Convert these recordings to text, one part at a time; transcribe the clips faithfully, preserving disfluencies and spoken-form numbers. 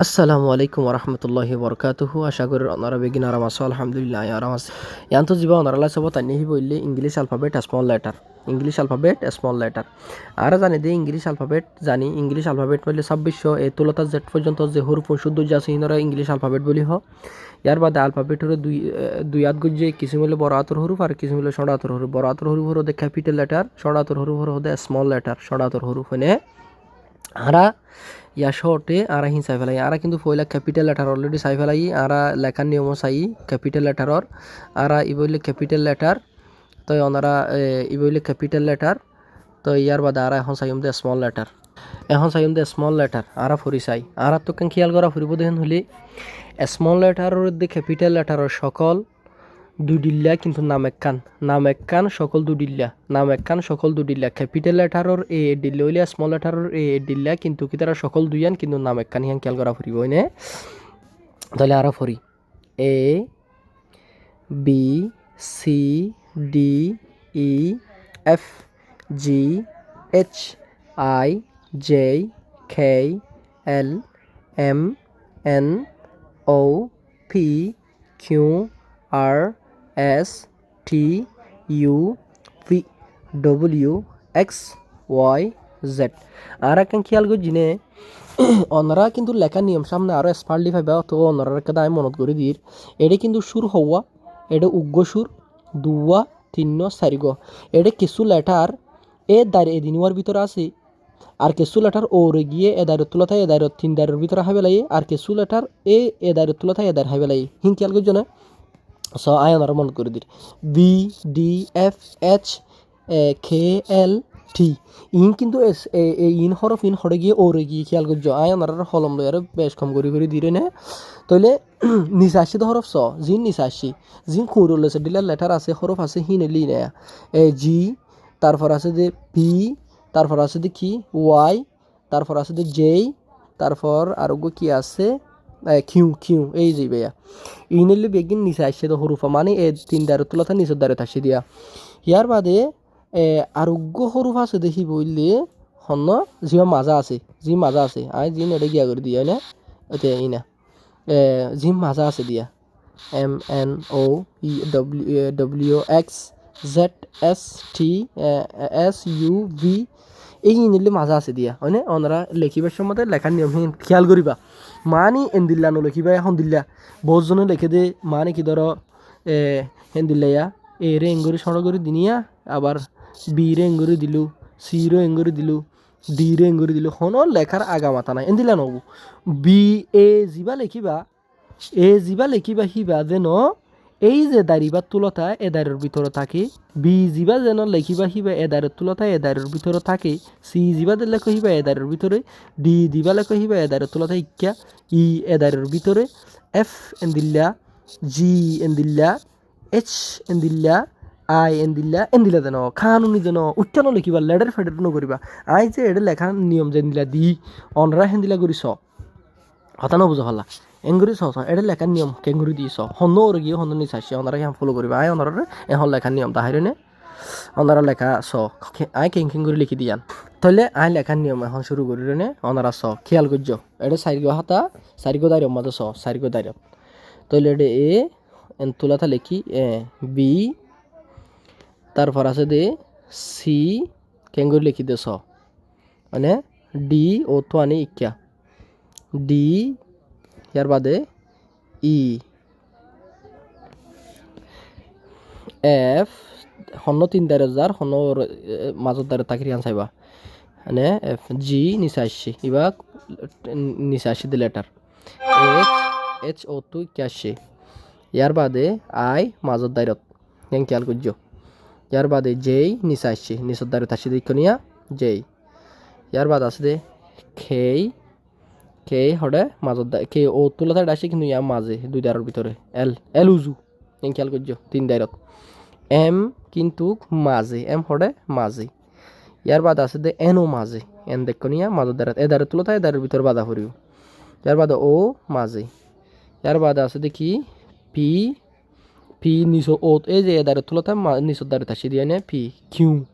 Assalamu alaikum warahmatullahi wabarakatuhu. Acá gorí onora beggín aram asó, alhamdulillah, añí aram así. Yián tu zibá onora lai sobot ainní híba óilde English alphabet small letter. English alphabet small letter. Añára zani de English alphabet zani, English alphabet óilde sábbic cót A tulóta Z foijjonto ze hóruf cúddo ze asé, hínoré English alphabet buli hoó. Yar bade alphabet ore dui, eh, dui át goijjé, kisím óilde boro átor hóruf ar kisím óilde cóñço átor hóruf. Boro átor hóruf ore hoó de capital letter, cóñço átor hóruf ore hoó de small letter, cóñço átor hóruf. Mane añára yá short e añára hín sai félai. Añára kintu foóila capital letter already sai félai. Añára lekár niyom ó sai capital letter or. Añára ibá óilde capital letter. Toi onora, eh, ibá óilde capital letter. Toi yar bade añára ehón saiyum de small letter. Ehón saiyum de small letter. Añára fori sai. Añára tu ekkán kiyal gora foribó de hén hoilé small letter or de capital letter or cókol dui dhilla, kintu nam ekkán. Nam ekkán, cókol dui dhilla. Nam ekkán, cókol dui dhilla. Capital letter or A dhilla óile small letter or A dhilla, kintu ki tará cókol duiyán, kintu nam ekkán, híyan kiyal gora foribó, óine? Tóile añára fori. A, B, C, D, E, F, G, H, I, J, K, L, M, N, O, P, Q, R, S, T, U, V, W, X, Y, Z. Añára ekkán kiyal goijjí né, onora kintu lekár niyom sámne aró expert li faiba, to onorar ekká dai monot gorí dir. Eçé kintu cúr hoówa, eçé uggúa cúr, duwá, tinnúa, sairgúa. Eçé kissú letter e dair, e dinúar bútore asé, ar kessú letter O re giyé e dairot tulóta e dairot, tin dairor bútore hái félaiye, ar kessú letter A e dairot tulóta e dairot hái félaiye. Hín kiyal goijjó né? So, añí onorare monot gorí dir. B, D, F, H, eh, K, L, T. Iín kintu es-, e, e iín hórof iín hoçé giyé, O re giyé, kiyal goijjó. Añí onorare holom loiyaré bec hom gorí gorí dir né. Tóile nise aiccé de hórof so, ziín nise aiccé. Ziín kuñiror loi se dhíla letter asé, hórof asé, híin óile iín. E, G, tarfor asé de P, tarfor asé de ki? Y, tarfor asé de J, tarfor ar uggúa ki asé? E, Q, Q, ei ze ibá. Iín óile beggín nise aiccé de hórof, mane e tin dairot tulóta nisor dairot aiccé diya. Yar bade, e, ar uggúa hórof asé de híba óile honnúa, zibá mazé asé, ziín mazé asé. Añí ziín eçé giya gorí diyé, óine? Ete iín. E, ziín mazé asé diya. M, N, O, E, W, e, W, X, Z, S, T, e, S, U, V. Ei iín óile mazé asé diya, óine? Onora lekíbar cómot lekár niyom hín kiyal goríba. Mani endilla no lekíba, ehón dilla. Bout zone leké de, mani ki dóro, e, héndilla ya, A re engorí cóñço gorí diniya, abar B re engorí dilú, C re engorí dilú, D re engorí dilú. Honó lekár aga mata nai, endilla no óibo. B, A zibá lekíba, A zibá lekíba híba zeno ei ze dair ibár tulóta e dairor bútore táke, B zibá zeno lekíba híba e dairor tulóta e dairor bútore táke, C zibá de lekó híba e dairor bútore, D zibá lekó híba e dairor tulóta ikká, E e dairor bútore, F endilla, G endilla, H endilla, I endilla, endilla zeno, kanuni zeno, uiththá no lekíba, leçer feçer no goríba. Añí ze eçé lekár niyom zendilla di, onora héndilla gorí so. Hotá no buzó falla. Engorí so, so, eçé lekár niyom kengori di so. Honnúa ore giyé, honnúa nise aiccé, onora yián follow goríba. Añí onorare ehón lekár niyom daháir né. Onora leká so. Ke-, añí ken-, kengori lekí di yián. Tóile añí lekár niyom ehón cúru gorír né. Onora so. Kiyal goijjó. Eçé sairgúa hata, sairgúa dairot mazé so, sairgúa dairot. Tóile eçé A, en tulóta lekí, A, B, tarfor asé de C, kengori lekí de so. Mane D, O ttu ani ikká. D, yar bade E. F, honnúa tin dairot zar, honnúa or, e, mazor dairot tákir yián saiba. Mane F, G nise aiccé. Ibá nise aiccé de letter. H, H O ttu ikká aiccé. Yar bade I mazor dairot. Yián kiyal goijjó. Yar bade J nise aiccé. Nisor dairot aiccé de ikká niya J. Yar bade asé de K, K hoçé mazé da-, K O tulóta eçé aiccé, kintu yián mazé, dui dairor bútore. L, L uzu. Yián kiyal goijjó, tin dairot. M kintu mazé, M hoçé mazé. Yar bade asé de N o mazé. N dekkó niya mazor dairot. E dairot tulóta e dairor bútore baza foribó. Yar bade O mazé. Yar bade asé de ki? P, P niso ot, ei ze e dairot tulóta ma-, nisor dairot aiccé de yián P, Q.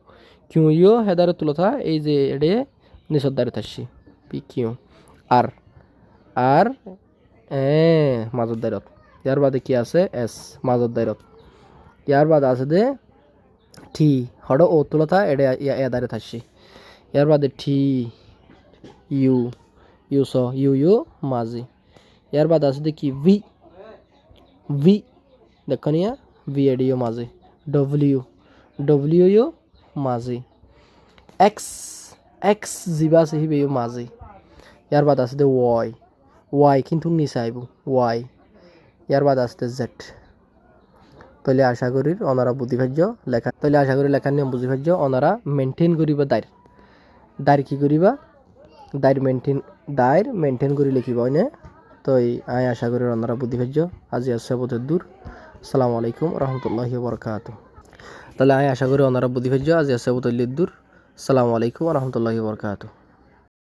Q yó he dairot tulóta, ei ze eçé nisor dairot aiccé. P, Q, R. ar, e, mazor dáirot. Yar bade ki asé? S, mazor dáirot. Yar bade asé de T, hoçé O tulóta, eçé ya, ya dáirot aiccé. Yar bade T, U, U só, U yó mazi. Yar bade asé de ki V, V, dekkó niya, V eçé yó mazi. W, W yó mazi. X, X zibá asé híba yó mazi. Yar bade asé de Y, Y kintu nise aibó, Y. Yar bade asé de Z. Tóile acá gorír onora buzí faijjó leká, tóile acá gorí lekár niyom buzí faijjó, onora maintain goríba dáir. Dáir ki goríba? Dáir maintain, dáir maintain gorí lekíba óine. Toi añí acá gorír onora buzí faijjó. Aijja asé bóut eddúr. Assalamu alaikum wa rahmatullahi wa barakatuhu. Tóile añí acá gorír onora buzí faijjó. Aijja asé bóut eddúr. Assalamu alaikum wa rahmatullahi wa barakatuhu.